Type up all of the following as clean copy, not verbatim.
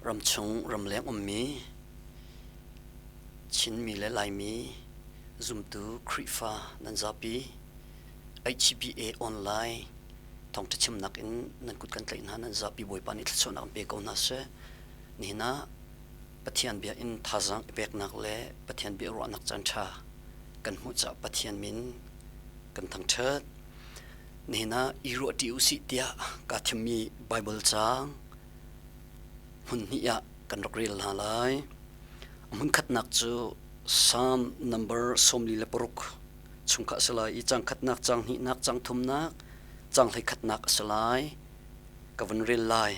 Ramchung ramleng ummi Chinmi le Laimi zumtu Khrihfa nan zapi HBA online thawngṭha chimnak in nan kut kan tlaih hna. Nan zapi Bawipa nih thluachuahnak an pe ko hna seh. Nihin ah Pathian bia in thazaang i peknak le Pathian bia ruahnak caanṭha kan hmuh caah Pathian min kan thangṭhat. Nihin ah i ruahṭi usih tiah kaa thimmi Baibal caang hmun hnih ah kan rak rel hna lai. A hmunkhatnak cu Psalm number 46 chung kha a si lai i caang khatnak, caang hnihnak, caang thumnak, caang hleikhatnak a si lai. Ka vun rel lai.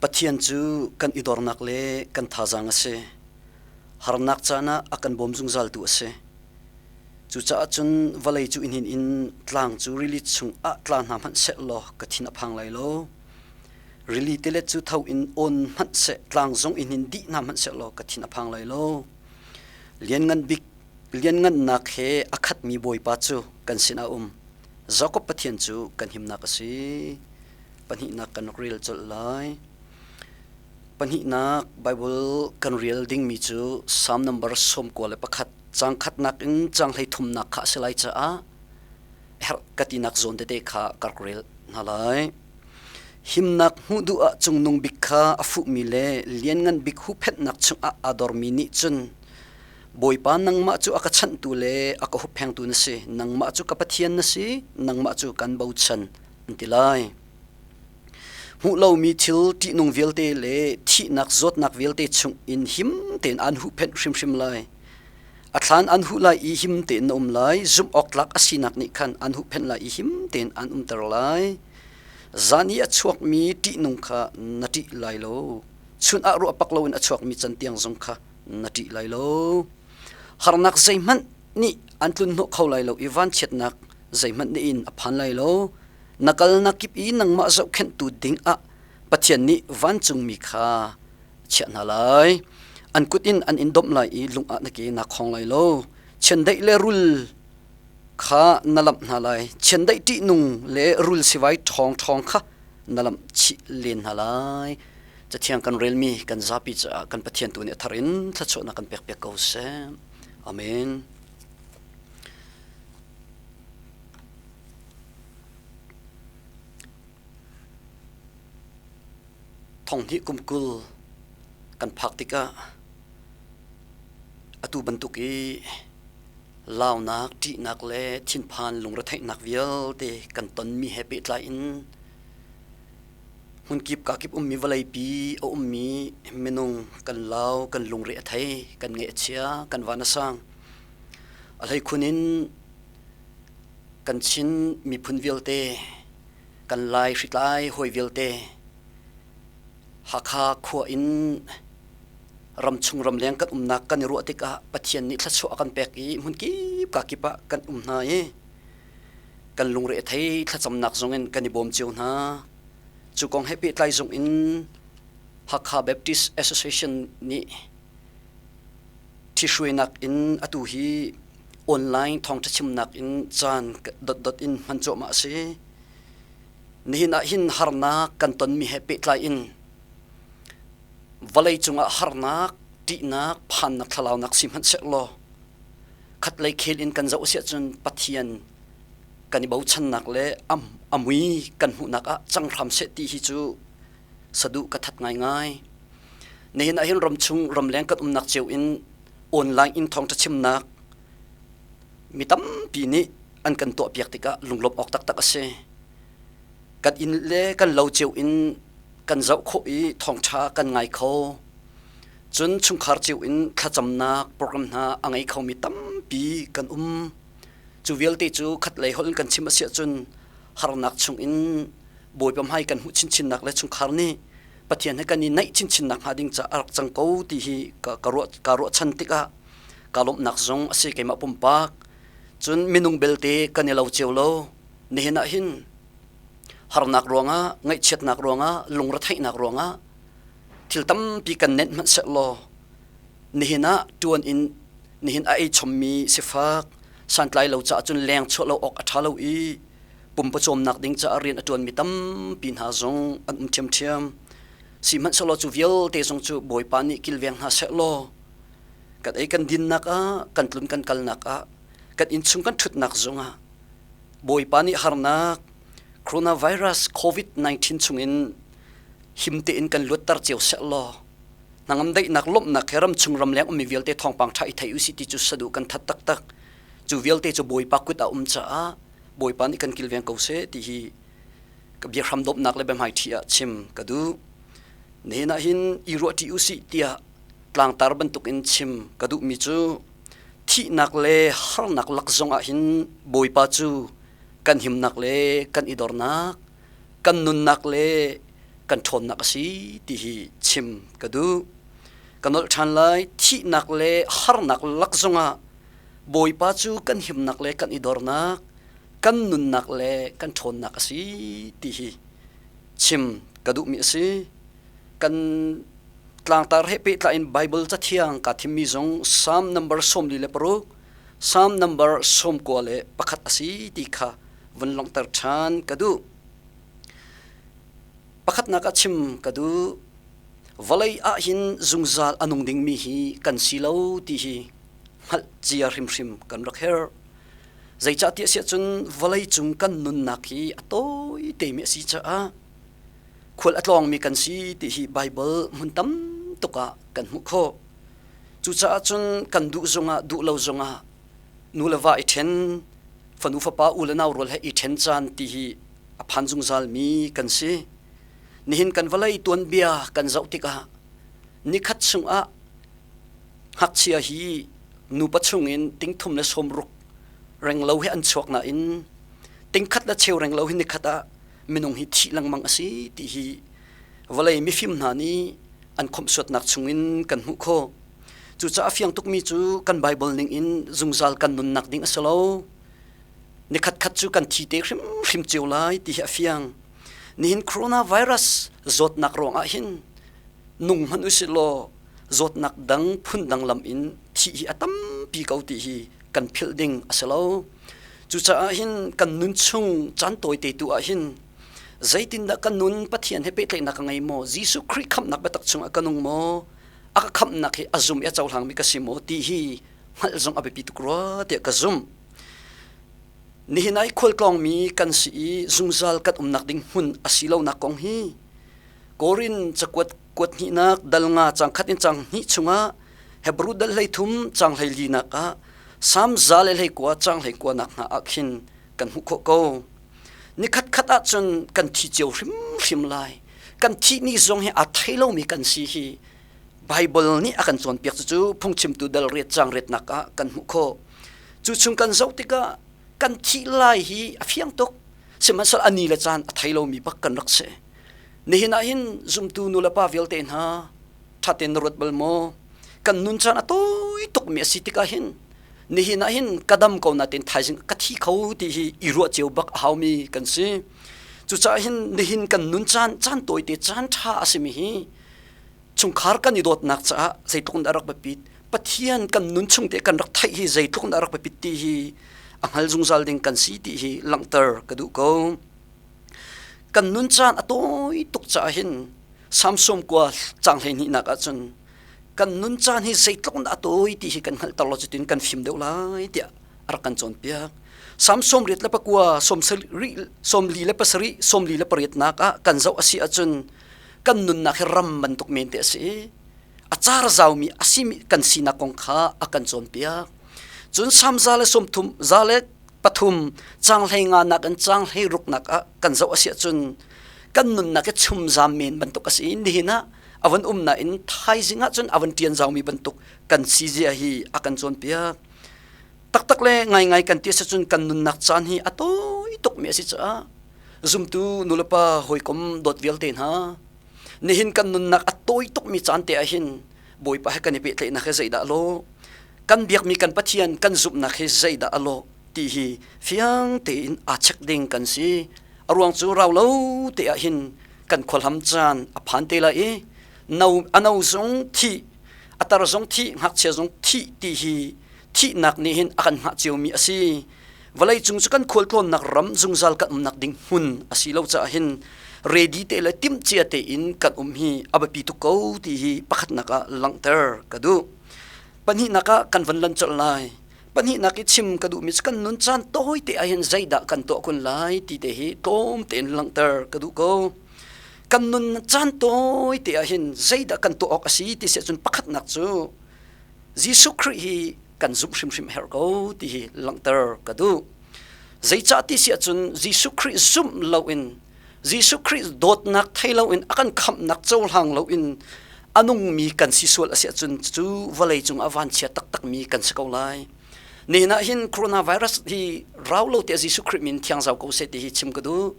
Pathian cu kan i dornak le kan thazaang a si. Harnak caan ah a kan bawm zungzaltu a si. Cucaah cun vawlei cu i hnin in tlang cu rili chungah tla hna hmanh seh law ka thin a phang lai lo. Rili tilet cu tho in awn hmanh seh, tlang zong i hnin dih hna hmanh seh law ka thin a phang lai lo. Lianngan bik lianngannak he a khatmi Bawipa cu kan sinah a um. Jakob Pathian cu kan himnak a si. Pahnihnak kan rak rel colh lai. Pahnihnak Baibal kan rel dingmi cu Salm number 91 caang khatnak in caang hleithumnak kha a si lai caah herh ka tinak zawn tete kha ka rak rel hna lai. Himnak hmuh duh ah cungnung bik kha a fuhmi le lianngan bik huhphenhnak chungah aa dormi nih cun Bawipa nangmah cu a ka chanhtu le a ka hupphengtu na si, nangmah cu ka Pathian na si, nangmah cu kan bochan, an ti lai. Hmuh lomi thil ṭihnung vialte le thihnak zawtnak vialte chung in him tein aan huhphenh hrimhrim lai. A thlan an huh lai i him tein na um lai. Zumh awk tlak a sinak nih khan an huhphenh lai i him tein an umter lai. Zan i a chuakmi ṭihnung kha na ṭih lai lo. Chun ah ruah pak loin a chuakmi cantiang zong kha na ṭih lai lo. Harnak zeihmanh nih an tlun hnawh kho lai lo i vanchiatnak zeihmanh nih in a phan lai lo. Na kalnak kip i nangmah zohkhenhtu ding ah Pathian nih vancungmi kha a chiah hna lai. An kut in an in domh lai i lung ah na ke naa khong lai lo. Chiandeih le rul kha na lamh hna lai. Chiandeih ṭihnung le rul sivai ṭhawngṭhawng kha na lamh chih len hna lai. Cathiang kan relmi kan zapi caah kan Pathian tu nih a thar in thluachuahnak kan pekpiak ko seh. Amen. Thonghnih kum 20 kan phak tikah atu bantuk i launak, ṭihnak le thinphan lungretheihnak vialte kan tonmi he pehtlai in hmunkip kakip ummi vawleipi a ummi minung kan lau, kan lungre a thei, kan ngaih a chia, kan van a sang. A hleikhun in Kan Chin miphun vialte, kan Lai hritlai hawi vialte, Hakha khua in ramchung ramleng kan umnak kan i ruah tikah Pathian nih thluachuah a kan pek i hmunkip kakip ah kan um hna i kan lungre a thei thlacamnak zong in kan i bawm cio hna. Cu kong he pehtlai zong in Hakha Baptist Association nih ṭhihruainak in atu hi online thawngṭha chimnak in caan dotdot in hman cuahmah a si. Nihin ah hin harnak kan tonmi he pehtlai in vawlei cungah harnak, ṭihnak, phannak, thlalaunak si hmanh sehlaw khatlei khel in kan zoh a si ahcun Pathian kan i bochannak le a mui kan hmuhnak ah cang hram seh ti hi cu saduh ka that ngaingai. Nihin ah hin ramchung ramleng kan umnak cio in online in thawngṭha chimnak mi tampi nih an kan tuahpiak tikah lunglawmh awk taktak a si. Kan inn le kan lo cio in kan zoh khawh i thawngṭha kan ngai kho. Cun chungkhar cio in thlacamnak program hna a ngei khomi tampi kan um. Cu vialte cu khatlei holh in kan chim a si ahcun harnak chungin Bawipa hmai kan hmuh chinchinnak le chungkhar nih Pathian he kan i naih chinchin nakhnga ding caah a rak cang ko ti hi ka ruah ka ruahchan tikah ka lawmhnak zong a si keimah pumpak. Cun minung belte kan i lo cio lo. Nihin ah hin harnak ruangah, ngaihchiatnak ruangah, lungretheihnak ruangah thil tampi kan nenh hmanh sehlaw nihin ah ṭuan in nihin a ei chommi sifak santlai lo caah cun leng chuah lo awk a ṭha lo i pumpawcawmnak ding caah rian a ṭuanmi tampi hna zong an um ṭhiamṭhiam. Sihmanhsehlaw cu vialte zong cu Bawipa nih kilveng hna seh law kan ei kan dinnak ah, kan tlun kan kalnak ah, kan innchung kan ṭhutnak zongah Bawipa nih harnak coronavirus COVID-19 chungin him tein kan luatter cio seh law hnangam daihnak lawmhnak he ramchung ramleng ummi vialte thawngpang ṭha i thei usih ti cu saduh kan that taktak. Cu vialte cu Bawipa kut ah um caah Bawipa nih kan kilveng ko seh ti hi ka biahram dawpnak le biahmaiṭhi ah chim ka duh. Nihin ah hin i ruahṭi usih tiah tlangtar bantukin chim ka duhmi cu thihnak le harnak lak zongah hin Bawipa cu kan himnak le kan i dornak, kan nunnak le kan ṭhawnnak a si ti hi chim ka duh. Ka nolh ṭhan lai, thihnak le harnak lak zongah Bawipa cu kan himnak le kan i dornak, kan nunnak le kan ṭhawnnak a si ti hi chim ka duhmi a si. Kan tlangtar he pehtlai in Baibal cathiang kaa thimmi zong Psalm number 46, Psalm number 91 a si ti kha vun langhter ṭhan ka duh. Pakhatnak ah chim ka duh. Vawlei ah hin zungzal a nung dingmi hi kan si lo ti hi hngalh cia hrimhrim kan rak herh. Zeicahtiah siah cun vawlei cung kan nunnak hi a tawi temi a si caah khual a tlawngmi kan si ti hi Baibal hmun tam tuk ah kan hmuh khawh. Cucaah cun kan duh zongah duh lo zongah nu le va i ṭhen, fanu fapa u le nau rual he i ṭhen caan ti hi a phan zungzalmi kan si. Nihin kan vawlei tuanbia kan zoh tikah nikhat chungah ngakchia hi nupa chungin tingthum le sawmruk renglo he an chuak nain tingkhat le cheu renglo hi nikhat ah minung hi thih lengmang a si ti hi vawlei mifim hna nih an khawmhsuatnak chungin kan hmuh khawh. Cucaah a fiang tukmi cu kan Baibal ning in zungzal kan nunnak ding a si lo. Nikhat khat cu kan thi te hrimhrim cio lai ti hi a fiang. Nihin coronavirus zawtnak ruangah hin nung hmanh usih law zawtnak dang phundang lam in thih hi a tampi ko ti hi kan philh ding a si lo. Cucaah hin kan nun chung caan tawite tu ah hin zeitindah kan nun Pathian he pehtlaihnak ka ngei maw? Jesuh Khrih khamhnak biatak chungah ka nung maw? A ka khamhnak hi a zum i a cohlangmi ka si maw ti hi hngalh zong a biapi tuk rua tiah ka zumh. Nihin ah i khualtlawngmi kan si i zungzal kan umnak ding hmun a si lonak kong hi Korin cakuat kuat hnihnak dal nga cang khat in cang hnih chungah Hebru dal 13 cang 14 nak ah Sam 121 cang 29 nak hna ah khin kan hmuh khawh ko. Nikhat khat ahcun kan thi cio hrimhrim lai. Kan thih ni zong hi aa thei lomi kan si hi Baibal nih a kan cawnpiak cucu phungchimtu dal riat cang riatnak ah kan hmuh khawh. Cu chung kan zoh tikah kan thih lai hi a fiang tuk. Sihmanhsehlaw a ni le caan a thei lomi bak kan rak si. Nihin ah hin zumtu nulepa vialte hna ṭhatein na ruat bal maw? Kan nun caan a tawi tukmi a si tikah hin nihin ah hin ka dam ko nain thaizing ka thi kho ti hi i ruah cio bak a haumi kan si. Cucaah hin nihin kan nun caan caan tawite caan ṭha a simi hi chungkhar kan i dawtnak caah zeitluk in dah rak biapit Pathian kan nun chung te kan rak theih hi zeitluk in dah rak biapit ti hi a hngal zungzal ding kan si ti hi langhter ka duh ko. Kan nun caan a tawi tuk caah hin Samsom kua cang 12 nak ahcun kan nun caan hi zeitluk in dah a tawi ti hi kan hngalhter lo cutin kan fim deuh lai tiah a rak kan cawnpiak. Sam 89, 47, 48 nak ah kan zoh a si ahcun kan nunnak hi ram bantuk men te a si i a car zaumi a simi kan sinak kong kha a kan cawnpiak. Cun Sam 130, 103 cang 15 nak in cang 16 nak ah kan zoh a si ahcun kan nunnak hi chumzam men bantuk a si i nihin ah a van um nain thaizing ah cun a van ṭian zaumi bantuk kan si zia hi a kan cawnpiak. Taktak le ngaingai kan ti a si cun kan nunnak caan hi a tawi tukmi a si caah zumtu nulepa hawikom dawt vialte hna nihin kan nunnak a tawi tukmi caan te ah hin Bawipa he kan i pehtlaihnak hi zeidah a lawh kan biakmi kan Pathian kan zumhnak hi zeidah a lawh ti hi fiang tein aa check ding kan si. A ruang cu rau lo te ah hin kan khualham caan a phan te lai i no a no zong thih a tar zong thih ngakchia zong thih ti hi thihnak nih hin a kan hngah ciomi a si. Vawlei cung cu kan khualtlawnnak ram zungzal kan umnak ding hmun a si lo caah hin ready te le timhcia tein kan um hi a biapi tuk ko ti hi pakhatnak ah langhter ka duh. Pahnihnak ah kan van lan colh lai. Pahnihnak i chim ka duhmi cu kan nun caan tawi te ah hin zeidah kan tuah kun lai ti te hi tlawm tein langhter ka duh ko. Kan nun caan tawi te ah hin zeidah kan tuah awk a si ti si ahcun pakhatnak cu Jesuh Khrih hi kan zumh hrimhrim herh ko ti hi langhter ka duh. Zeicah ti si ahcun Jesuh Khrih zumh loin Jesuh Khrih dawtnak thei loin a kan khamhnak cohlang loin a nungmi kan si sual a si ahcun cu vawlei cung ah vanchia taktakmi kan si ko lai. Nihin ah hin coronavirus hi rau lo te Jesuh Khrih min thiang zau ko seh ti hi chim ka duh.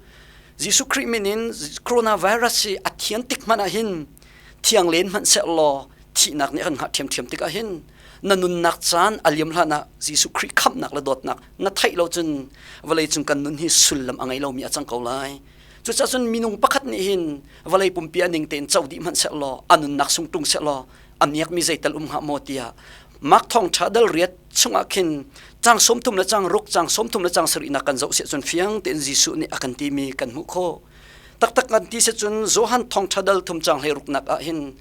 Jesuh Khrih min in coronavirus hi a thian tik hmanh ah hin thiang len hmanh seh law thihnak nih a kan hngah ṭhiamṭhiam tikah hin na nunnak caan a liam hlan ah Jesuh Khrih khamhnak le dawtnak na theih lo cun vawlei cung kan nun hi sullam a ngei lomi a cang ko lai. Cucaah cun minung pakhat nih hin vawlei pumpi a ning tein co dih hmanh seh law a nunnak sung ṭung seh law a miakmi zeital um hnga maw tiah Mark thawngṭha dal riat chungah khin cang 30 le cang ruk cang 30 le cang sarihnak kan zoh siah cun fiang tein Jesuh nih a kan timi kan hmuh khawh. Taktak kan ti si cun Johan thawngṭha dal thum cang hlei ruknak ah hin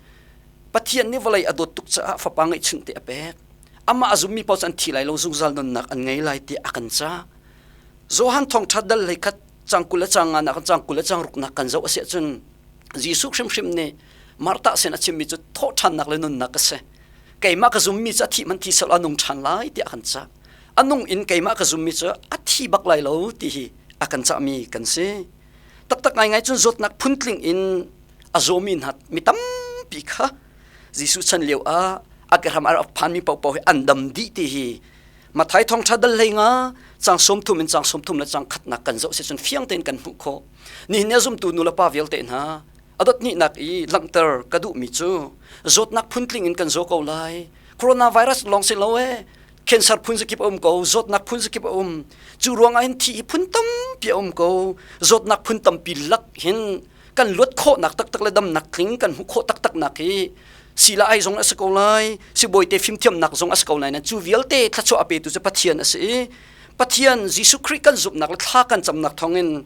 Pathian nih vawlei a dawt tuk caah fapa ngeihchunh te a pek. Amah a zummi paoh cu an thi lai lo zungzal nunnak an ngei lai tiah a kan cah. Johan thawngṭha dal hlei khat cang 20 le cang nga nak cang 20 le cang ruknak kan zoh a si ahcun Jesuh hrimhrim nih Martha sin a chimmi cu thawhṭhannak le nunnak a si. Keimah ka zummi cu a thih hmanh thi sel a nung ṭhan lai tiah a kan cah. A nung in keimah ka zummi cu a thi bak lai lo ti hi a kan cahmi kan si. Taktak ngaingai cun zawtnak phuntling in a zawmi hna mi tampi kha Jesuh chan lio ah a kehram a rak phanmi paohpaoh hi an dam dih ti hi Mathai thawngṭha dal hlei nga cang 30 in cang 30 le cang khatnak kan zoh si cun fiang tein kan hmuh khawh. Nihin ni a zumtu nu le pa vialte hna a dot hnihnak i langhter ka duhmi cu zawtnak phuntling in kan zaw ko lai. Coronavirus lawng si lo ee cancer phun zakip a um ko zawtnak phun zakip a um cu ruangah hin thi hi phun tampi a um ko zawtnak phun tampi lak hin kan luat khawhnak taktak le damnak tling kan hmuh khawh taktak nak hi sila ai zong a si ko lai sibawi te fimthiamnak zong a si ko lai na cu vialte thluachuah a petu cu Pathian a si i Pathian Jesuh Khrih kan zumhnak le thla kan camnak thawngin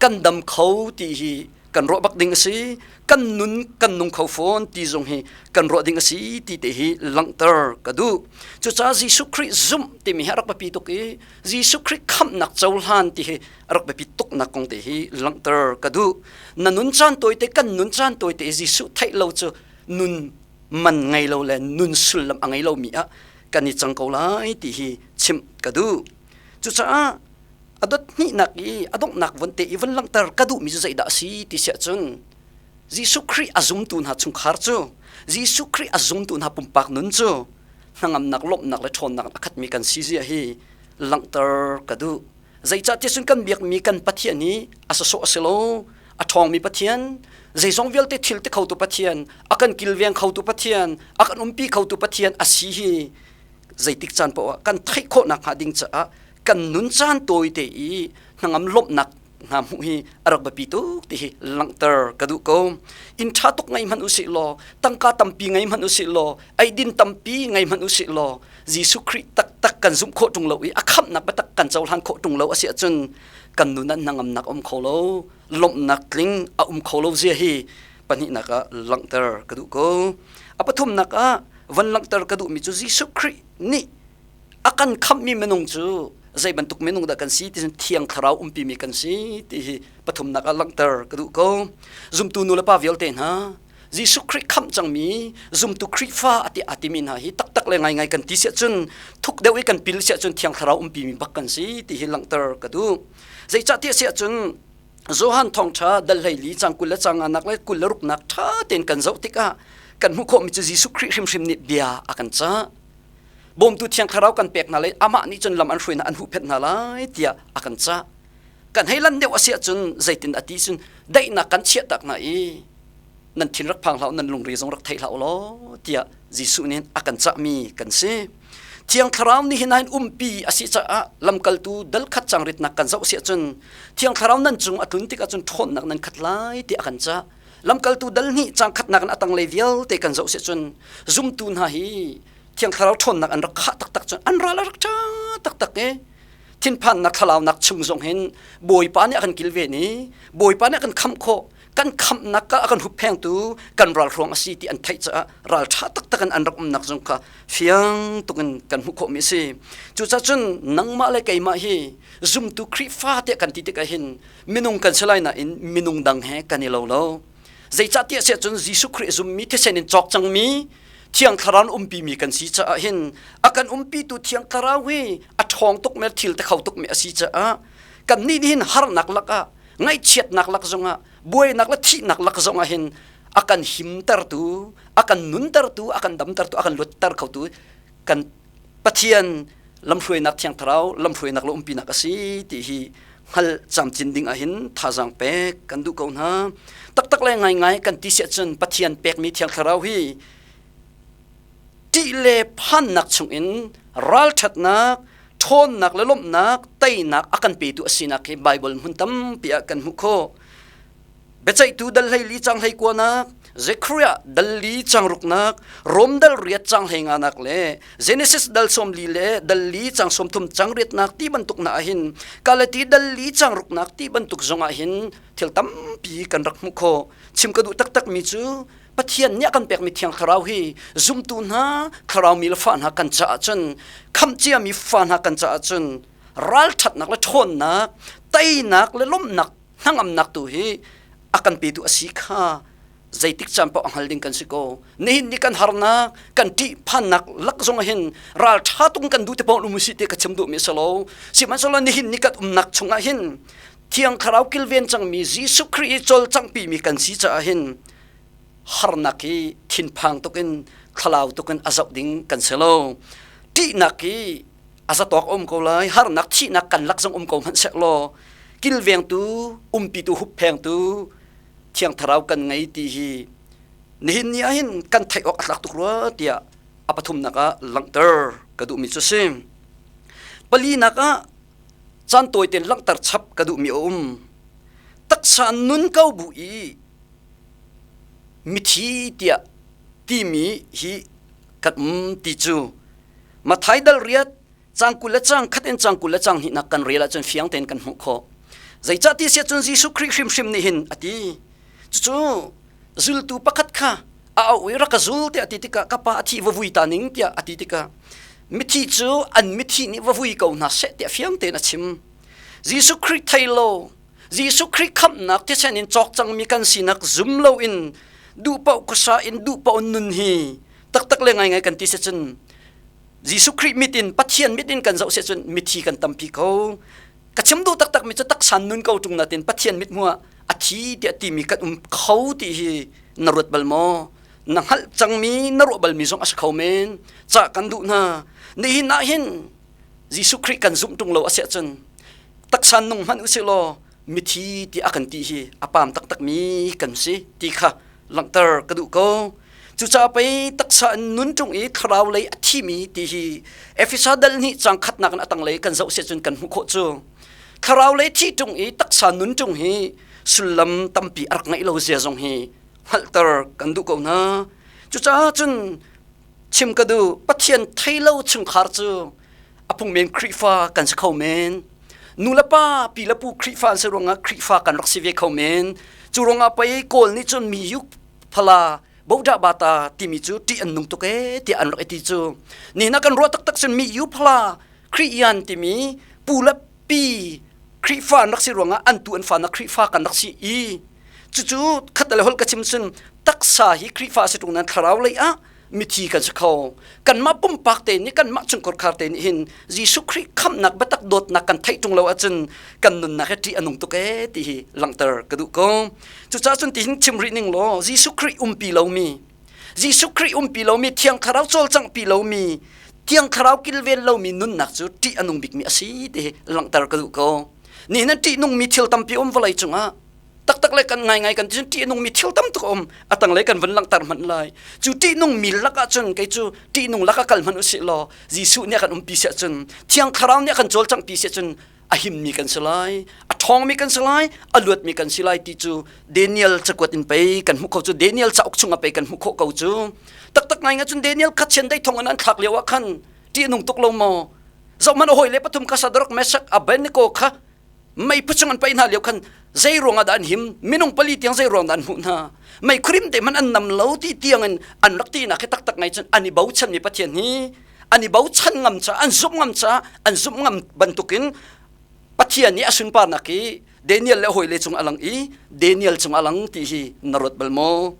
kan dam kho ti hi kan ruah bak ding a si kan nun kan nung kho fawn ti zong hi kan ruah ding a si ti te hi langhter ka duh. Cucaah Jesuh Khrih zumh timi hi a rak biapi tuk i Jesuh Khrih khamhnak cohlan ti hi a rak biapi tuknak kong te hi langhter ka duh. Na nun caan tawite kan nun caan tawite Jesuh theih lo cu nun man ngei lo le nun sullam a ngei lomi ah kan i cang ko lai ti hi chimh ka duh. Cucaah a dot hnihnak i a donghnak von te i von langhter ka duhmi cu zeidah a si ti siah cun Jesuh Khrih a zumtu hna chungkhar cu Jesuh Khrih a zumtu hna pumpak nun cu hnangamnak lawmhnak le ṭhawnnak a khatmi kan si zia hi langhter ka duh. Zeicahtiah cun kan biakmi kan Pathian hi a sawsawh a si lo, a ṭhawngmi Pathian, zeizong vialte thil ti khotu Pathian, a kan kilveng khotu Pathian, a kan umpi khotu Pathian a si hi zeitik caan paoh ah kan theih khawh nakhnga ding caah kan nun caan tawite i hnangam lawmhnak hna hmuh hi a rak biapi tuk ti hi langhter ka duh ko. Inn ṭha tuk ngei hmanh usih law, tangka tampi ngei hmanh usih law, eidin tampi ngei hmanh usih law, Jesuh Khrih taktak kan zumh khawh ṭung lo i a khamhnak biatak kan cohlan khawh ṭung lo a si ahcun kan nun ah hnangamnak a um kho lo, lawmhnak tling a um kho lo zia hi pahnihnak ah langhter ka duh ko. A pathumnak ah van langhter ka duhmi cu Jesuh Khrih nih a kan khamhmi minung cu zei bantuk minung dah kan si ti cun thiang thlarau umpimi kan si ti hi pathumnak ah langhter ka duh ko. Zumtu nu le pa vialte hna Jesuh Khrih khamh cangmi zumtu Khrihfa ati atimi hna hi taktak le ngaingai kan ti siah cun thuk deuh i kan pil siah cun thiang thlarau umpimi bak kan si ti hi langhter ka duh. Zeicahtiah siah cun Johan thawngṭha dal 14 cang 20 le cang nganak le 26 nak ṭha tein kan zoh tikah kan hmuh khawhmi cu Jesuh Khrih hrimhrim nih bia a kan cah. Bawmtu Thiang Thlarau kan pek hna lai amah nih cun lam an hruai hna an huhphenh hna lai tiah a kan cah. Kan hei lan deuh a si ahcun zeitin a ti cun daihnak kan chiah tak hna i nan thin rak phang hlah nan lungri zong rak thei hlah u law tiah Jesuh nih a kan cahmi kan si. Thiang Thlarau nih hin hin umpi a si caah lamkaltu dal khat cang ritnak kan zoh si ahcun Thiang Thlarau nan cung a tlun tikah cun ṭhawnnak nan khat lai tiah a kan cah. Lamkaltu dal hnih cang khatnak in a tanglei vialte kan zoh si cun zumtu hna hi Thiang Thlarau ṭhawnnak an rak khah taktak cun an ral a rak ṭha taktak i. Thinphannak thlalaunak chung zong hin Bawipa nih a kan kilven i Bawipa nih a kan khamh khawh. Kan khamhnak ah a kan hupphengtu kan ralhruang a si ti an theih caah ralṭha taktak in an rak umnak zong kha fiang tuk in kan hmuh khawhmi a si. Cucaah cun nangmah le keimah hi zumtu Khrihfa tiah kan ti tikah hin minung kan si lai nain minung dang he kan i lo lo. Zeicahtiah siah cun Jesuh Khrih zummi thisen in cawk cangmi Thiang Thlarau in umpimi kan si caah hin a kan umpitu Thiang Thlarau hi a ṭhawng tukmi thil te kho tukmi a si caah kannih nih hin harnak lakah ngaihchiatnak lak zongah buainak le thihnak lak zongah hin a kan himtertu a kan nuntertu a kan damtertu a kan luatter khotu kan Pathian lamhruainak Thiang Thlarau lamhruainak le umpinak a si ti hi hngalh camcin ding ah hin thazaang pek kan duh ko hna. Taktak le ngaingai kan ti siah cun Pathian pekmi Thiang Thlarau hi ṭih le phannak chungin ralṭhatnak, ṭhawnnak le lawmhnak, teinak a kan petu a sinak hi Baibal hmun tampi ah kan hmuh khawh. Biaceihtu dal 14 cang 19nak, Zekhariah dal li cang ruknak, Rom dal riat cang 15nak le Genesis dal 40 le dal li cang 30 cang riatnak ti bantuk na ahhin Galati dal li cang ruknak ti bantuk zong ahhin thil tampi kan rak hmuh khawh. Chim ka duh taktak mi cu Pathian nih a kan pekmi Thiang Thlarau hi zumtu hna, thlarau mi le fa hna kan caah cun khamh ciami fa hna kan caah cun ralṭhatnak le ṭhawnnak, teinak le lawmhnak hnangamnak tu hi a kan petu a si kha zeitik caan paoh a hngal ding kan si ko. Nihin ni kan harnak, kan ṭihphannak lak zong hin ralṭha tung kan duh te paoh um usih ti ka chim duhmi a si lo. Sihmanhsehlaw nihin ni kan umnak chungah hin Thiang Thlarau kilven cangmi Jesuh Khrih i cawlcanghpi mi kan si caah hin harnak hi thinphang tukin thlalau tukin a zoh ding kan si lo. Ṭihnak hi a zatawk um ko lai, harnak thihnak kan lak zong um ko hmanh seh law kilvengtu, umpitu, hupphengtu Thiang Thlarau kan ngei ti hi nihin ni ah hin kan theih awk a tlak tuk rua tiah a pathumnak ah langhter ka duhmi cu si. Palinak ah caan tawi tein langhter chap ka duhmi a um. Taksa nun ko bu i mithi tiah timi hi kan um ti cu Mathai dal riat cang 20 le cang khat in cang 20 le cang hnihnak kan rel ahcun fiang tein kan hmuh khawh. Zeicah ti siah cun Jesuh Khrih hrimhrim nih hin a ti. Cucu zultu pakhat kha a auh i rak ka zul tiah a ti tikah ka pa a thi va vui ta ning tiah a ti tikah mithi cu an mithi nih va vui ko hna seh tiah fiang tein a chim. Jesuh Khrih thei lo Jesuh Khrih khamhnak thisen in cawk cangmi kan sinak zum loin duh paoh khuasa in duh paoh nun hi taktak le ngaingai kan ti si cun Jesuh Khrih mit in Pathian mit in kan zoh si cun mithi kan tampi ko. Ka chim duh taktak mi cu taksan nun ko ṭung natin Pathian mit hmuh ah a thi tiah timi kan um kho ti hi na ruat bal maw? Na hngalh cangmi na ruah balmi zong a si kho men. Cah kan duh hna. Nihin ah hin Jesuh Khrih kan zumh ṭung lo a si ahcun taksa nung hmanh usih law mithi ti a kan ti hi a pam taktakmi kan si ti kha langhter ka duh ko. Cucaah pei taksa in nun ṭung i thlarau lei a thimi ti hi Efesa dal nih cang khatnak in a tanglei kan zoh si cun kan hmuh khawh cu. Thlarau lei thi ṭung i taksa nun ṭung hi sullam tampi a rak ngeih lo zia zong hi hngalhter kan duh ko hna. Cucaah cun chim ka duh Pathian thei lo chungkhar cu a phungmen Khrihfa kan si kho men. Nu le pa, pi le pu Khrihfa an si ruangah Khrihfa kan rak si ve kho men. Cu ruangah pei Kawl nih cun mi yuk phala bodah bata timi cu ṭih an nung tuk ee tiah an rak i ti cu. Ni na kan ruah taktak cun mi yu phala Khriyan timi pu le pi Khrihfa an rak si ruangah an tu an fa na Khrihfa kan rak si i cucu khat le holh ka chim cun taksa hi Khrihfa si ṭung nan thlarau lei ah mithi kan si kho. Kanmah pumpak te nih kanmah chungkhar te nih hin Jesuh Khrih khamhnak biatak dawtnak kan theih ṭung lo ahcun kan nunnak hi ṭih a nung tuk ee ti hi langhter ka duh ko. Cucaah cun tihin chim rih ning law Jesuh Khrih umpi lomi Jesuh Khrih umpi lomi Thiang Thlarau cawlcanghpi lomi Thiang Thlarau kilven lomi nunnak cu ṭih a nung bikmi a si ti hi langhter ka duh ko. Nihin an ṭih nungmi thil tampi um vawlei cungah taktak le kan ngaingai kan ti cun ṭih nungmi thil tam tuk a um a tanglei kan van langhter hmanh lai cu ṭih nungmi lakah cun kei cu ṭih nung lakah kal hmanh usih law Jesuh nih a kan umpi siah cun Thiang Thlarau nih a kan cawlcanghpi siah cun a himmi kan si lai a ṭhawngmi kan si lai a luatmi kan si lai ti cu Daniel cakuat in pei kan hmuh kho cu Daniel cauk chungah pei kan hmuh khawh ko cu taktak ngai nga cun Daniel kha chiandeih thong in an thlak lio ah khan ṭih a nung tuk lo maw? Zohman a hawile pathum kha Shadrach, Meshach, Abednego kha mei phu chung an paih hna lio khan zei ruangah dah an him? Minung pali tiang zei ruang dah an hmuh hna? Mei khurim te hmanh an nam lo ti tiang in an rak tinak hi taktak ngai cun an i bochanmi Pathian hi an i bochan ngam caah an zumh ngam caah an zumh ngam bantukin Pathian nih a sunparnak hi Daniel le hawile cung a lang i Daniel cung a lang ti hi na ruat bal maw?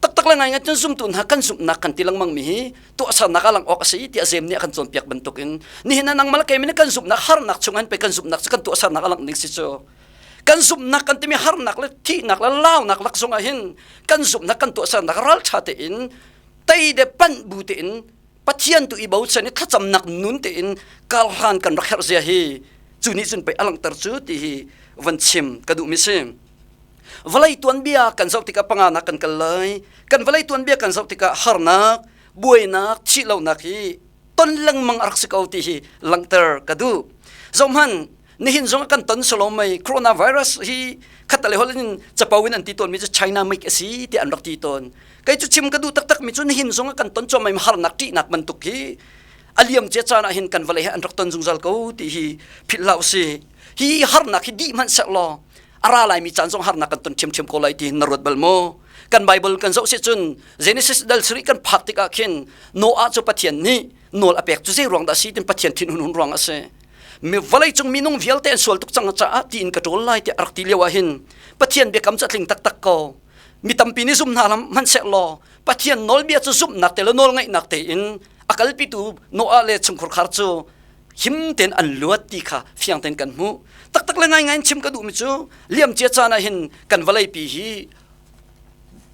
Taktak le ngaingai cun zumtu hna kan zumhnak kan ti lengmang mi hi tuahsernak a lang awk a si tiah Zem nih a kan cawnpiak bantukin nihin ah nangmah le keimah nih kan zumhnak harnak chung an pe kan zumhnak cu kan tuahsernak a langh ding si cu. Kan zumhnak kan timi harnak le thihnak le launak lak zongah hin kan zumhnak kan tuahsernak ralṭha tein tei de panh bu tein Pathian tu i bochan i thlacamnak nun tein karhlan kan rak herh zia hi cu nih cun pei a langhter cu ti hi van chim ka duhmi si. Vawlei tuanbia kan zoh tikah panganak kan kal lai. Kan vawlei tuanbia kan zoh tikah harnak, buainak, thihlonak hi ton lengmang a rak si ko ti hi langhter ka duh. Zohhmanh, nihin zong kan ton solo mei coronavirus hi khatale hol in capo in an ti tawn mi cu China make a si ti an rak ti tawn. Kei cu chim ka duh taktak mi cu nihin zong kan ton cuahmai harnak ṭihnak bantuk hi a liam cia caan ah hin kan vawlei he an rak ton zungzal ko ti hi philh hlah usih. Hi harnak hi dih hmanh seh law a ra laimi caan zong harnak kan ton ṭhiamṭhiam ko lai ti na ruat bal maw? Kan Bible kan zoh si cun Genesis dal sarih kan phak tikah khin Noah cu Pathian nih nawl a pek cu zei ruang dah si tin Pathian thinhun hun ruang a si. Mi vawleicung minung vialte an sual tuk cang caah tiin ka ṭawl lai tiah a rak ti lio ah hin Pathian biakam cu a tling taktak ko. Mi tampi nih zum hna hmanhseh law Pathian nawlbia cu zumhnak te le nawlngaihnak tein a kalpitu Noah le chungkhar cu him tein an luat ti kha fiang tein kan hmuh. Taktak le ngaingai in chim ka duhmi cu liamcia caan ah hin kan vawleipi hi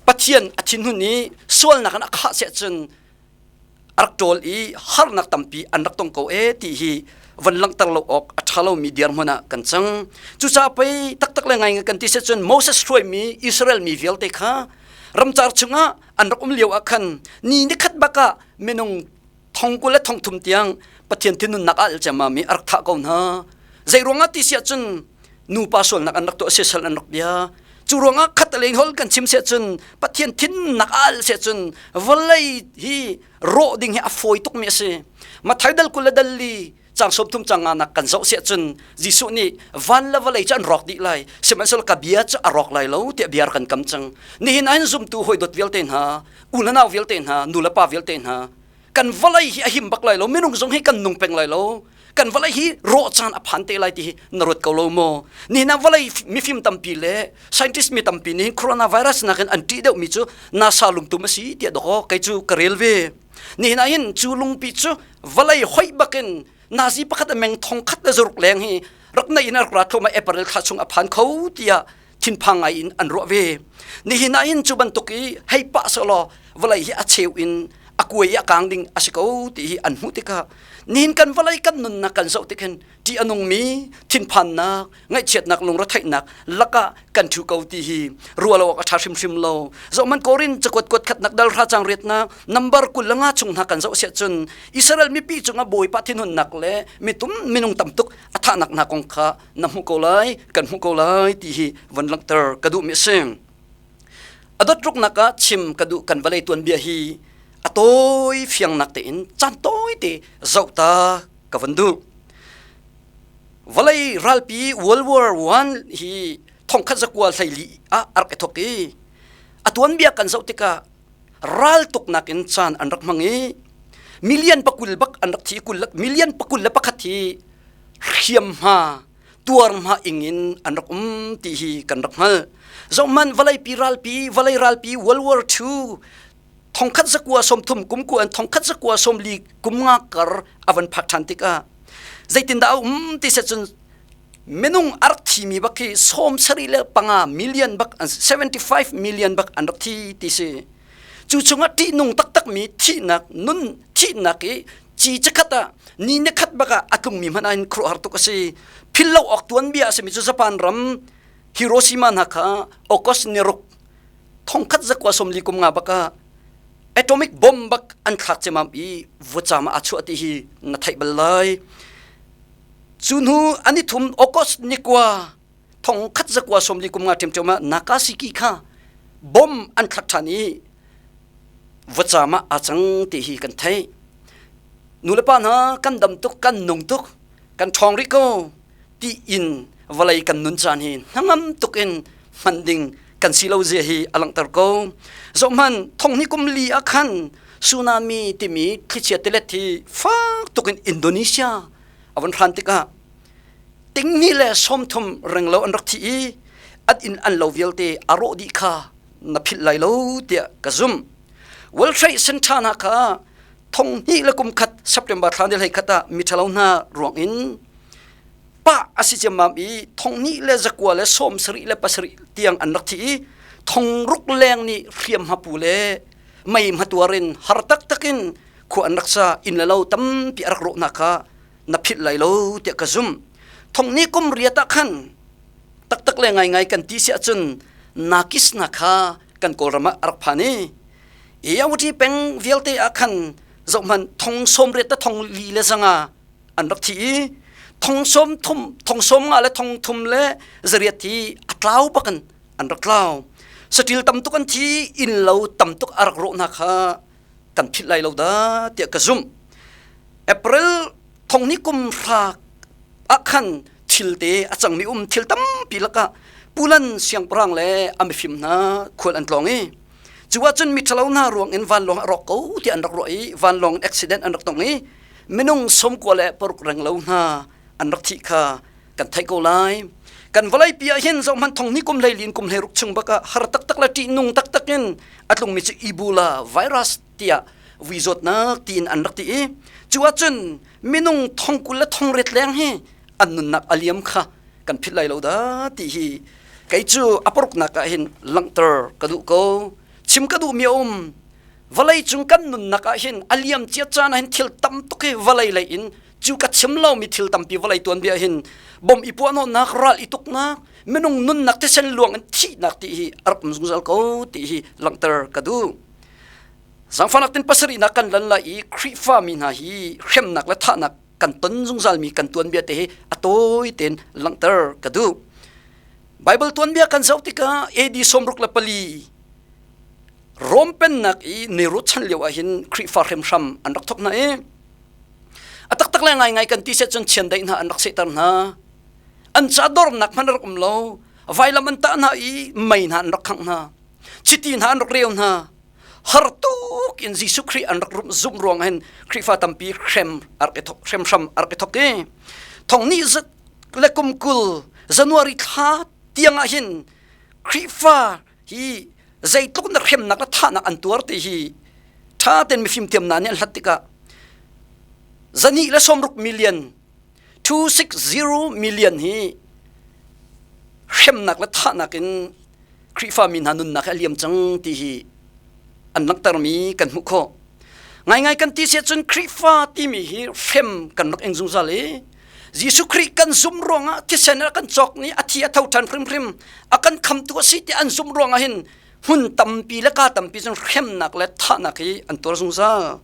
Pathian a thinhun i sualnak in a khah seh cun a rak ṭawl i harnak tampi an rak tong ko ee ti hi van langhter lo awk a ṭha lomi dirhmun ah kan cang. Cucaah pei taktak le ngai kan ti seh cun Moses hruaimi Israel mi vialte kha ramcar chungah an rak um lio ah khan ni nikhat bak ah minung thong 20 le thong thum tiang Pathian thinunnak a al ciammam i a rak thah ko hna. Zei ruangah ti siah cun nupa sualnak an rak tuah sisal an rak bia. Cu ruangah khat lei hol kan chim seh cun Pathian thinnak a al seh cun vawlei hi rawh ding hi a fawi tukmi a si. Matthai dal 20 le dal li cang 30 cang nga nak kan zoh seh cun Jesuh nih van le vawlei cu an rawk dih lai sihmanhsehlaw ka bia cu a rawk lai lo tiah bia kan kam cang. Nihin ah hin zumtu hawi dawt vialte hna, u le nau vialte hna, nu le pa vialte hna, kan vawlei hi a him bak lai lo minung zong hi kan nung peng lai lo kan vawlei hi rawh caan a phan te lai ti hi na ruat ko lo maw nihin ah vawlei mifim tampi le scientist mi tampi nih coronavirus nakin an ṭih deuhmi cu NASA lungtum a si tiah dawkaw kei cu ka rel ve nihin ah hin cu lungpi cu vawlei hoih bakin nazi pakhat a meng thong khat le zaruk leng hi rak nei in rak ra thluahmah April thla chung a phan kho tiah thinphang ngai in an ruah ve. Nihin ah hin cu bantuk i hei pah selaw vawlei hi a cheu in a kuai i a kang ding a si ko ti hi an hmuh tikah nihin kan vawlei kan nunnak kan zoh tik hin ṭih a nungmi thinphannak ngaihchiatnak lungretheihnak lakah kan ṭhu ko ti hi ruah lo awk a ṭha hrimhrim lo zohman Korin cakuat kuat khatnak dal hra cang riatnak number 25 chung hna kan zoh siah cun Israel mipi cungah Bawipa thinhunnak le mitum minung tamtuk a thahnak hna kong kha na hmuh ko lai kan hmuh ko lai ti hi von langhter ka duhmi a si. A dot ruknak ah chim ka duh kan vawlei tuanbia hi a tawi fiangnak tein caan tawi te zoh ta ka van duh. Vawlei ralpi World War I hi thongkhat zakua hleili ah a rak i thok i a tuanbia kan zoh tikah raltuknak in caan an rak hmang i million pakul bak an rak thi kul million pakul le pakhat hi hriamhma tuarhma ing in an rak um ti hi kan rak hngalh. Zohhmanh vawleipi ralpi vawlei ralpi World War II thongkhat zakua sawmthum kum ku an thongkhat zakua sawmli kum nga kar a van phak ṭhan tikah zeitindah a um ti set cun minung a rak thimi bak hi 75 million bak 75 million bak an rak thi ti si cu chungah ṭihnung taktakmi thihnak nun thihnak i ci chikhat ah ni ni khat bak ah a tlungmi hmanh ah hin khuaruahhar tuk a si philh lo awk tuanbia a simi cu Japan ram Hiroshima hna kha August ni ruk thongkhat zakua sawmli kum nga bak ah atomic bomb bak an thlak cemam i vawcam ah a chuah ti hi na theih bal lai cu hnu ani thum August ni kua thongkhat zakua sawmli kum nga ṭhiamṭhiam ah Nagasaki kha bomb an thlak ṭhan i vawcam ah aa cang ti hi kan theih. Nulepa hna kan dam tuk, kan nung tuk, kan ṭhawng rih ko tiin vawlei kan nun caan hi hnangam tuk in hman ding kan si lo zia hi a langhter ko. Zohhmanh, thonghni kum li ah khan tsunami timi thlichia tilet hi fak tuk in Indonesia a von hran tikah tingni le 30 renglo an rak thi i an inn an lo vialte a rawh dih kha na philh lai lo tiah ka zumh. World Trade Center hna kha thong hnih le kum khat September thla ni hlei khat ah miṭhalo hna ruang in pah a si ciammam i thong hnih le zakua le sawm sarih le pasarih tiang an rak thi i thong ruk leng nih hriam hmapu le mei hmatuar in har taktak in khua an rak sa inn le lo tampi a rak rawhnak kha na philh lai lo tiah ka zumh. Thong ni kum riat ah khan taktak le ngaingai kan ti si ahcun nakis na kha kan Kawlram ah a rak phan i Eawti peng vialte ah khan zohhmanh thong sawm riat le thong li le zanga an rak thi i thong sawm thum thong sawm nga le thong thum le zariat hi a tlau bakin an rak tlau. Saṭil tam tuk an thi, inn lo tam tuk a rak rawh hna kha kan philh lai lo dah tiah ka zumh. April thong ni kum hra ah khan thil te a cangmi um thil tampi lakah Pulan siangpahrang le a mifim hna khual an tlawng i cu ahcun miṭhalo hna ruang in vanlawng a rawk ko tiah an rak ruah i vanlawng in accident an rak tong i minung sawmkua le paruk renglo hna an rak thih kha kan theih ko lai. Kan vawleipi ah hin zohhmanh thong ni kum hlei lin kum hlei ruk chung bak ah har taktak le ṭihnung taktak in a tlungmi cu Ebola virus tiah vui zawtnak tiin an rak ti i cu ahcun minung thong kul le thong riat leng hi an nunnak a liam kha kan philh lai lo dah ti hi kei cu a paruknak ah hin langhter ka duh ko. Chim ka duhmi a um. Vawlei cung kan nunnak ah hin a liam cia caan ah hin thil tam tuk hi vawlei lei in cu ka chim lomi thil tampi vawlei tuanbia hin bom i puahnawhnak ral i tuknak minung nunnak thisen luang in thihnak ti hi a rak um zungzal ko ti hi langhter ka duh. Zangfahnak tin pasarihnak kan lan lai i Khrihfa mi hna hi hremnak le thahnak kan ton zungzalmi kan tuanbia te hi a tawi tein langhter ka duh. Bible tuanbia kan zoh tikah AD 64 Rom pennak i Nero chan lio ah hin Khrihfa hrimhram an rak thok hna i a taktak le ngaingai kan ti set cun chiandeih hna an rak sehter hna. An ca dornak hmanh rak um lo. Vailam an tah hna i mei hna an rak khangh hna. Chiti hna an rak reu hna. Har tuk in Jesuh Khrih an rak zumh ruang hin Khrihfa tampi hrem a rak i thok hremhram a rak i thok i thong ni zat le kum kul January thla tiang ah hin Khrihfa hi zeitluk na hremnak le thahnak an tuar ti hi ṭha tein mifim thiamnak nih an hlat tikah zani le sawmruk million 260 million hi hremnak le thahnak in Khrihfa mi hna nunnak hi a liam cang ti hi an langhtermi kan hmuh khawh. Ngaingai kan ti si ahcun Khrihfa timi hi hrem kan rak ing zungzal i Jesuh Khrih kan zumh ruangah thisen a kan cawk ni a thi a tho ṭhan hrimhrim a kan khamtu a si ti an zumh ruangah hin hmun tampi le ka tampi cun hremnak le thahnak hi an tuar zungzal.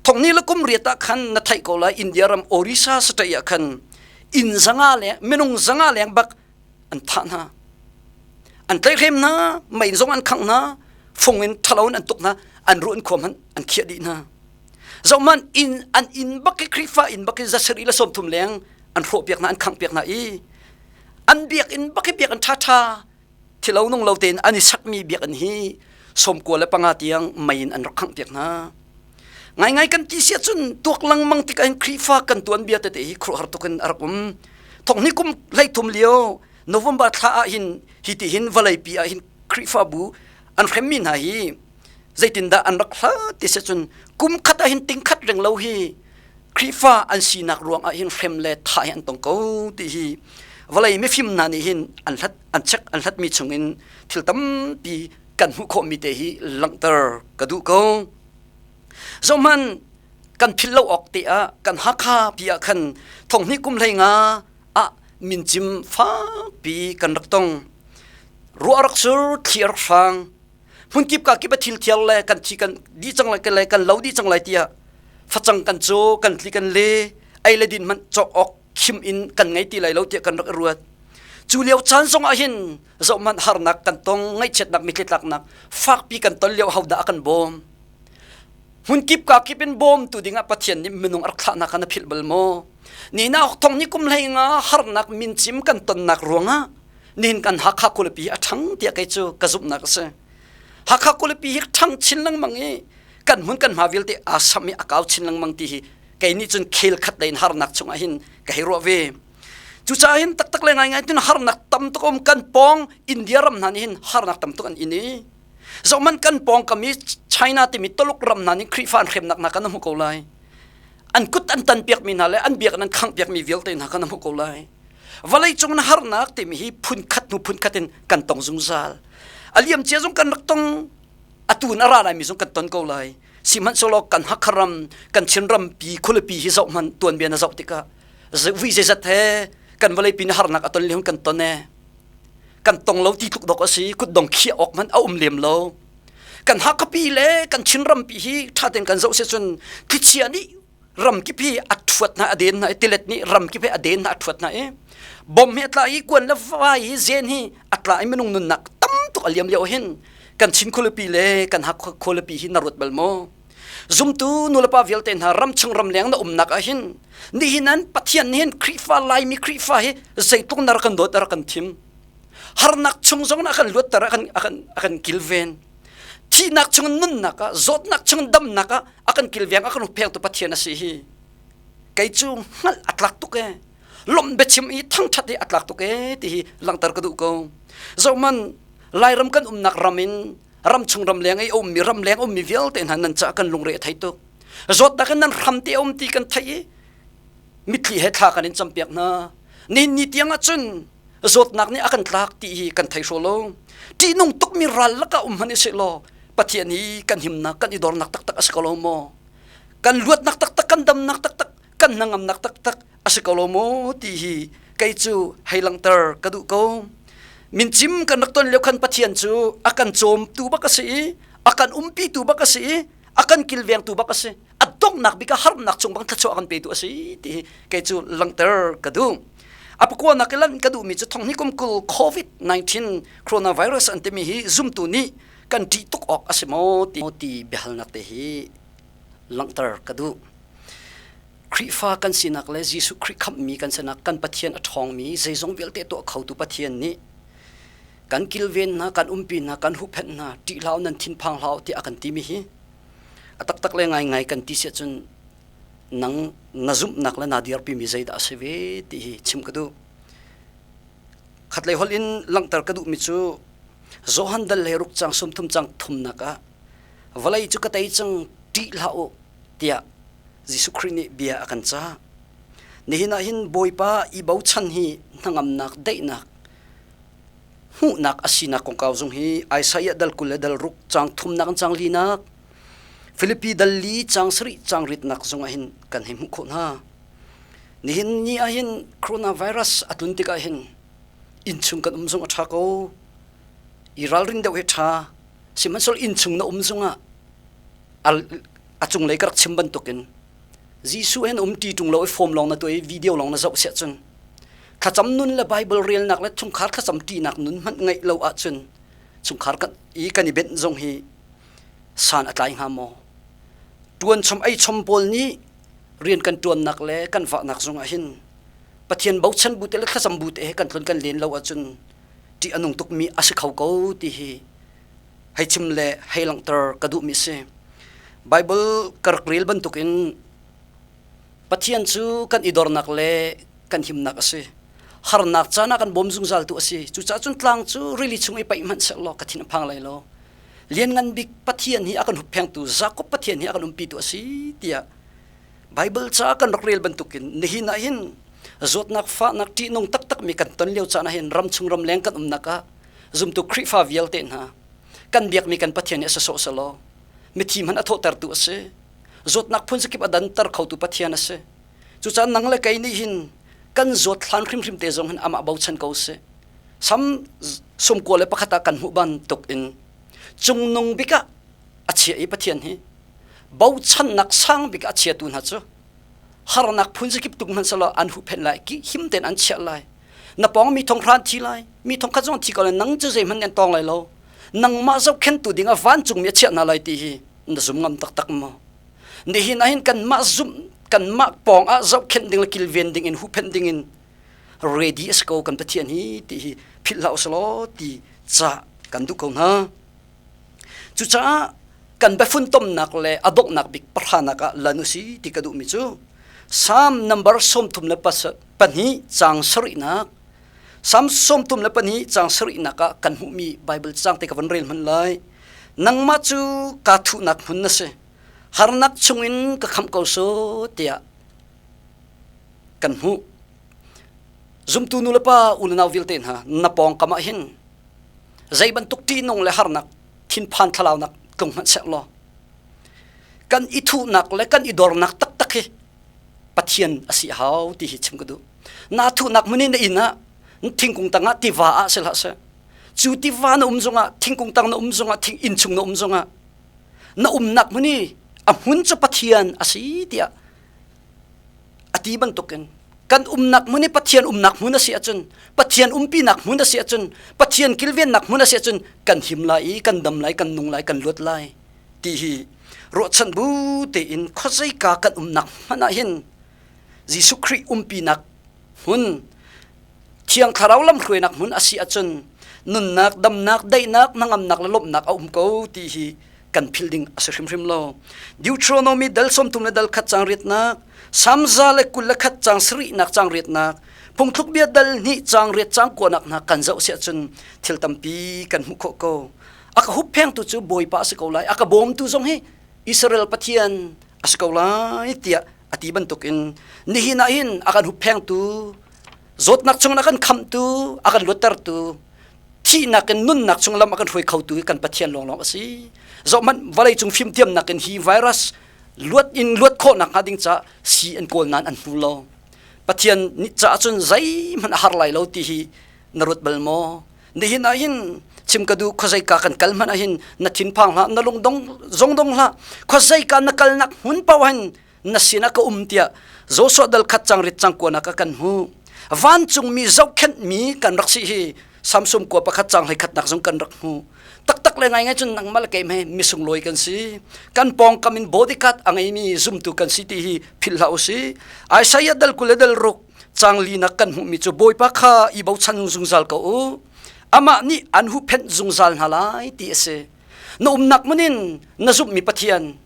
Thongni le kum riat ah khan na theih ko lai India ram Orissa state ah khan inn zanga le minung zanga leng bak an thah hna. An tlaihhrem hna, mei zong an khangh hna, fung in ṭhalo in an tuk hna, an ruh in khua hmanh an khiah dih hna. Zohman inn an inn bak i Khrihfa inn bak i zasarih le sawmthum leng an hrawhpiak hna an khanghpiak hna i an biakinn bak i biakinn ṭhaṭha thilo nung lo tein an i sakmi biakinn hi sawmkua le panga tiang mei in an rak khanghpiak hna. Ngaingai kan ti si ahcun tuak lengmang tikah hin Khrihfa kan tuanbia tete hi khuaruahhar tuk in a rak um. Thonghni kum hleithum lio November thla ah hin hi ti hin vawleipi ah hin Khrihfabu an hremmi hna hi zeitindah an rak hlat ti si cun kum khat ah hin ting khat reng lo hi Khrihfa an sinak ruang ah hin hrem le thah hi an tong ko ti hi vawlei mifim hna nih hin an hlat an check an hlatmi chungin thil tampi kan hmuh khawhmi te hi langhter ka duh ko. Zohman kan philh lo awk te ah kan Hakha pi ah khan thonghnih kum hlei nga ah mincim fakpi kan rak tong. Ruah rak sur, thli a rak hrang. Hmunkip ka kip a thil thiar le kan thi kan di cang lai le kan lo di cang lai tiah facang kan caw, kan tli kan le, ei le din hmanh cawk awk khim in kan ngei ti lai lo tiah kan rak i ruat. Cu lio caan zong ah hin zohhmanh harnak kan tong, ngaihchiatnak, mitthli tlaknak fakpi kan ton lio hodah a kan bawm. Hmunkip ka kip in bawmtu dingah Pathian nih minung a rak thlahnak kha na philh bal maw? Ni na thong ni kum hlei nga harnak mincim kan tonnak ruangah nihin kan Hakha khualipi a ṭhang tiah kei cu ka zumhnak a si. Hakha khualipi hi ṭhang chin lengmang i kan hmun kan hma vialte aa samh i a kau chin lengmang ti hi kei nih cun khel khat lei in harnak chungah hin ka hei ruah ve. Cucaah hin taktak le ngaingai tun harnak tam tuk um kan pawng India ram hna nih hin harnak tam tuk an in i Zohhmanh kan pawngkam i China timi Tuluk ram hna nih Khrihfa an hremnak hna kan hmuh ko lai. An kut an tanpiakmi hna le an biakinn an khanghpiakmi vialte hna kan hmuh ko lai. Vawleicung in harnak timi hi phunkhat hnu phunkhat in kan tong zungzal. A liamcia zong kan rak tong, atu in a ra laimi zong kan ton ko lai. Sihmanhsehlaw kan Hakha ram, kan Chin rampi, khualipi hi zohhmanh tuanbia na zoh tikah vui zeizat he kan vawleipi nih harnak a ton le hun kan ton ee. Kan tong lo ti tluk dok a si kutdong khiah awk hmanh a um lem lo. Kan Hakhapi le kan Chin rampi hi ṭha tein kan zoh si cun thlichia nih ramkip hi a ṭhuat hna a den hna i tilet nih ramkip hi a den hna a ṭhuat hna i bom hi a tla i kuan le vai hi zen hi a tla i minung nunnak tam tuk a liam lio hin kan Chin khualipi le kan Hakha khualipi hi na ruat bal maw? Zumtu nulepa vialte hna ramchung ramleng na umnak ah hin nihin an Pathian nih hin Khrihfa Laimi Khrihfa hi zeitluk na rak kan dawt rak kan thim. Harnak chung zong a kan luatter a kan a kan a kan kilven. Thihnak chung nunnak ah zawtnak chung damnak ah a kan kilveng a kan hupphengtu Pathian a si hi. Kei cu hngalh a tlak tuk ee. Lawmh biachim i thangṭhat hi a tlak tuk ee ti hi langhter ka duh ko. Zohman Lairam kan umnak ram in ramchung ramleng i a ummi ramleng ummi vialte hna nan caah kan lungre a thei tuk. Zawtnak in nan hram te a um ti kan theih i mitthli he thla kan in campiak hna. Nihin ni tiang ah cun zawtnak nih a kan tlak ti hi kan thei hraw lo. Ṭihnung tukmi ral lakah um hmanh i seh law Pathian hi kan himnak kan i dornak taktak a si ko lo maw? Kan luatnak taktak kan damnak taktak kan hnangamnak taktak a si ko lo maw ti hi kei cu hei langhter ka duh ko. Mincim kan rak ton lio khan Pathian cu a kan cawmtu bak a si i a kan umpitu bak a si i a kan kilvengtu bak a si. A donghnak bik ah harnak chung bang thluachuah a kan petu a si ti hi kei cu langhter ka duh. A pakuanak i lanh ka duhmi cu thonghnih kum 20 COVID-19 coronavirus an timi hi zumtu nih kan ṭih tuk awk a si maw ti ti biahalnak te hi langhter ka duh. Khrihfa kan sinak le Jesuh Khrih khamhmi kan sinak kan Pathian a ṭhawngmi zeizong vialte tuah khotu Pathian nih kan kilven hna, kan umpi hna, kan huhphenh hna, ṭih hlah u nan thinphang hlah u tiah a kan timi hi a taktak le ngaingai kan ti siah cun nang na zumhnak le naa dirpimi zeidah a si ve ti hi chim ka duh. Khatlei holh in langhter ka duhmi cu Johan dal le ruk cang sumthum cang thumnak ah vawlei cu ka tei cang ṭih hlah u tiah Jesuh Khrih nih bia a kan cah. Nihin ah hin Bawipa i bochan hi hnangamnak, daihnak, hmuhnak a sinak kongkau zong hi Isaiah dal 20 le dal ruk cang thumnak in cang linak, Filipi dal li cang sarih cang ritnak zong ah hin kan hei hmuh khawh hna. Nihin ni ah hin coronavirus a tlun tikah hin innchung kan um zong a ṭha ko. I ralrin deuh hi ṭha. Sihmanhsehlaw innchung na um zongah a cunglei ka rak chim bantukin Jesuh he na um ṭi ṭung lo i form lawng na tuah i video lawng na zoh siah cun thlacam nun le Bible relnak le chungkhar thlacam ṭinak nun hmanh ngeih lo ahcun chungkhar kan i kan i benh zong hi san a tlai hnga maw? Ṭuan chom ei chom pawl nih rian kan ṭuannak le kan vahnak zong ah hin Pathian bochan bu te le thlacam bu te he kan tlun kan len lo ahcun ṭih a nung tukmi a si kho ko ti hi hei chim le hei langhter ka duhmi a si. Bible ka rak rel bantukin Pathian cu kan i dornak le kan himnak a si. Harnak caan ah kan bawm zungzaltu a si. Cucaah cun tlang cu rili chung i paih hmanh sehlaw ka thin a phang lai lo. Lianngan bik Pathian hi a kan hupphengtu, Jakob Pathian hi a kan umpitu a si tiah Bible ca kan rak rel bantukin nihin ah hin zawtnak fahnak ṭihnung taktakmi kan ton lio caan ah hin ramchung ramleng kan umnak ah zumtu Khrihfa vialte hna kan biakmi kan Pathian hi a si sawh selaw mithi hmanh a thawhtertu a si. Zawtnak phun zakip a danter khotu Pathian a si. Cucaah nang le kei nih hin kan zawt hlan hrimhrim te zong hin amah bochan ko sih. Sam 91 ah kan hmuh bantuk in cungnung bik ah a chia i Pathian hi bochannak sang bik a chiatu hna cu harnak phun zakip tuk hmanh selaw an huhphenh lai ki him tein an chiah lai. Na pawng mi thong hran thi lai, mi thong khat zong thi ko lai, nang cu zeihmanh an tawng lai lo. Nangmah zohkhentu ding ah vancungmi a chiah hna lai ti hi na zum ngam taktak maw? Nihin ahhin kanmah zumh kanmah pawng ah zohkhenh ding le kilven ding in huhphenh ding in ready a si ko kan Pathian hi ti hi philh hlah usalaw ti ca kan duh ko hna. Cucaah kan biafuntomnak le a donghnak bik pahranak ah lan usi ti ka duhmi cu Psalm number 32 caang sarihnak Psalm 32 caang sarihnak ah kan hmuhmi Bible caang te ka van rel hmanh lai. Nangmah cu kaa thuhnak hmun na si. Harnak chungin ka khamh ko so tiah kan hmuh. Zumtu nu le pa u le nau vialte hna na pawngkam ah hin zei bantuk ṭihnung le harnak thinphan thlalaunak tlung hmanh seh law kan i thuhnak le kan i dornak taktak hi Pathian a si hau ti hi chim ka duh. Na thuhnak hmun in na inn ah thingkung tangah tiva ah si hlah seh cu tiva na um zongah thingkung tang na um zongah thing inn chung na um zongah na umnak hmun i a hmun cu Pathian a si tiah a ti bantukin kan umnak hmun i Pathian umnak hmun a si ahcun Pathian umpinak hmun a si ahcun Pathian kilvennak hmun a si ahcun kan him lai i kan dam lai kan nung lai kan luat lai ti hi ruahchan bu tein khuazeika kan umnak hmanh ah hin Jesuh Khrih umpinak hmun Thiang Thlarau lamhruainak hmun a si ahcun nunnak, damnak, daihnak, hnangamnak le lawmhnak a um ko ti hi kan philh ding a si hrimhrim lo. Deuteronomy dal 31 le dal khat cang riatnak, Salm 121 cang sarihnak cang riatnak, phungthluk bia dal hnih cang riat cang kuanak hna kan zoh siah cun thil tampi kan hmuh khawh ko. A ka hupphengtu cu Bawipa a si ko lai, a ka bawmtu zong hi Israel Pathian a si ko lai tiah a ti bantukin nihin ah hin a kan hupphengtu zawtnak chung a kan khamhtu a kan luattertu thihnak in nunnak chung lam a kan hruai khotu kan Pathian lawnglawng a si zohhmanh vawlei cung fimthiamnak in hi virus luat in luat khawhnak hnga ding ca si an kawl nain an hmu lo Pathian nih caah cun zeihmanh a har lai lo ti hi na ruat bal maw nihin ah hin chim ka duh khuazeika kan kal hmanh ah hin na thinphang hlah na lungdong zong dong hlah khuazeika na kalnak hmun paoh hin na sinah ka um tiah Joshua dal khat cang rit cang kuanak ah kan hmu vancungmi zohkhenhmi kan rak si hi Samsung kua pakhat cang hlei khatnak zong kan rak hmu taktak le ngai ngai cun nangmah le keimah misung lawi kan si kan pawngkam in bodyguard a ngeimi zumtu kan si ti hi philh hlah usih Isaiah dal 20 le dal ruk cang linak kan hmuhmi cu Bawipa kha i bochan zungzal ko u amah nih an huhphenh zungzal hna lai ti a si na umnak hmun in na zumhmi Pathian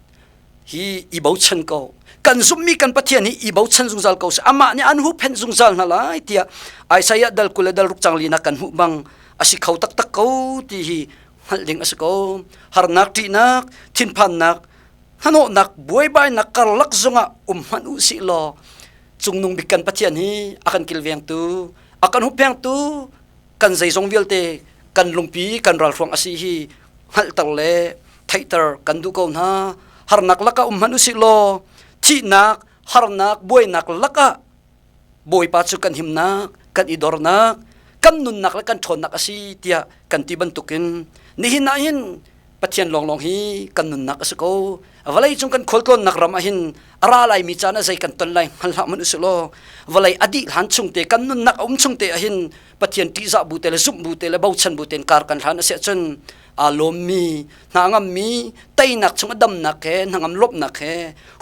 hi i bochan ko kan zumhmi kan Pathian hi i bochan zungzal ko seh amah nih an huhphenh zungzal hna lai tiah Isaiah dal 20 le dal ruk cang linak kan hmuh bang a si kho taktak ko ti hi hngalh ding a si ko harnak ṭihnak thinphannak hnahnawhnak buaibainak karlak zongah um hmanh u sih law cungnung bik kan Pathian hi a kan kilvengtu a kan hupphengtu kan zeizong vialte kan lungpi kan ralhruang a si hi hngalhter le theihter kan duh ko hna harnak lakah um hmanh usih law thihnak harnak buainak lakah Bawipa cu kan himnak kan i dornak kan nunnak le kan ṭhawnnak a si tiah kan ti bantukin nihin ah hin Pathian lawnglawng hi kan nunnak a si ko. Vawlei cung kan khualtlawnnak ram ah hin a ra laimi caan ah zei kan ton lai hngal hlah hmanh usih law vawlei a dih hlan chung te kan nunnak a um chung te ah hin Pathian ṭihzah bu te le zumh bu te le bochan bu tein kar kan hlan a si ahcun aa lawmmi hna ngammi teinak chung a damnak he hnangam lawmhnak he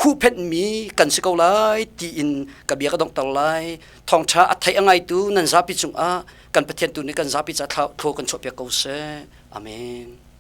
huhphenhmi kan si ko lai tiin ka bia ka donghter lai. Thawngṭha a thei a ngaitu nan zapi cungah kan Pathian tu nih kan zapi ca thlaw kan chuahpiak ko seh. Amen.